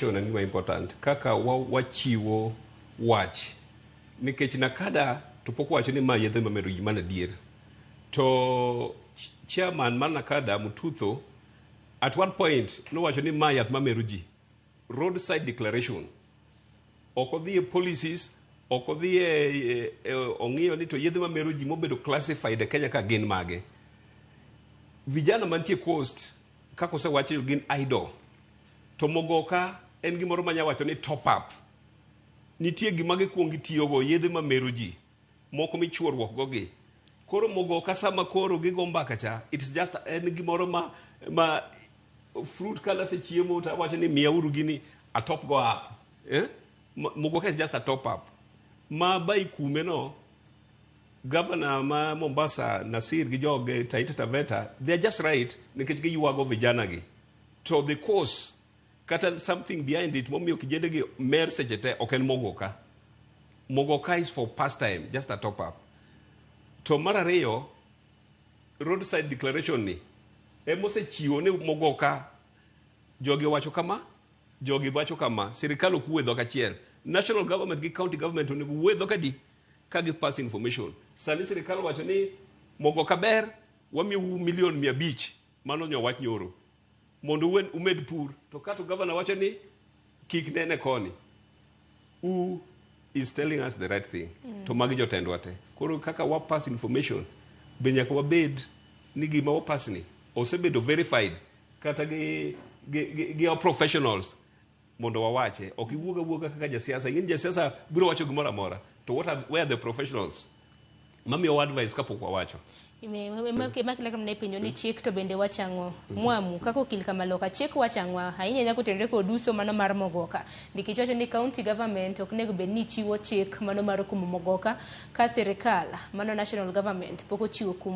En gima important kaka wachiwo wach, nikech NACADA to pok owacho ni ma yedhe mamedo ji. Mana adier to chairman mar NACADA, Mututho, at one point nowacho ni ma yath mamero ji. Roadside declaration ok odhi e policies, ok odhi e ong'iyo ni to yedhe mamero ji mobedo classified e Kenya ka gin mage. Vijana mantie coast, kaka osewacho, gin idle, to mogoka en gimoro manya wacho ni top up. Nitie gima gikuongo gitiyogo, yedhe mamero ji moko michuoruok go gi. Koro mogoka, sama koro gigo mbaka cha, it's just en gimoro ma fruit. Ka nasechiemo to awacho ni miyauru gini a top go up, eh? Mogoka is just a top up ma bai kume no. Governor ma Mombasa, Nasir, gi joge Taita Taveta, they are just right, nikech giywago vijana gi. To the cause kata something behind it momiyo kijende gi mer seche te ok en mogoka. Mogoka is for pastime, just a top up. To mar ariyo, roadside declaration ni emosechiwo ni mogoka. Jogi owacho kama, jogi wacho kama, sirikal ok wuo e dhok achiel. National government gi county government onego wuo e dhok adi ka gi pass information. Sani sirikal wacho ni mogoka ber, wamiyou milion 500, mano nyo wach nyoro, mondo umed pur. To kato governor wacho ni kik nene koni. Who is telling us the right thing? To magi jotendwa te. Koro kaka wa pass information be nyaka wabed ni gima wa pass ni osebedo verified kata gi our professionals mondo wawache. Ok iwuog awuoga kaka jasiasa. Ing'e ni jasiasa biro wacho gimoro amora. To where are the professionals mamiyowa advice kapok wawacho? Makilaka ne penjo ni chik to bende wachang'o mwamu kaka okil kamaloka chik wachang'o ahinya ahinya kotenore kod uso mano mar mogoka, nikech wacho ni county government ok onego bed ni chiwo chik mano mar kumo mogoka ka sirikal mano national government pok ochiwo kum.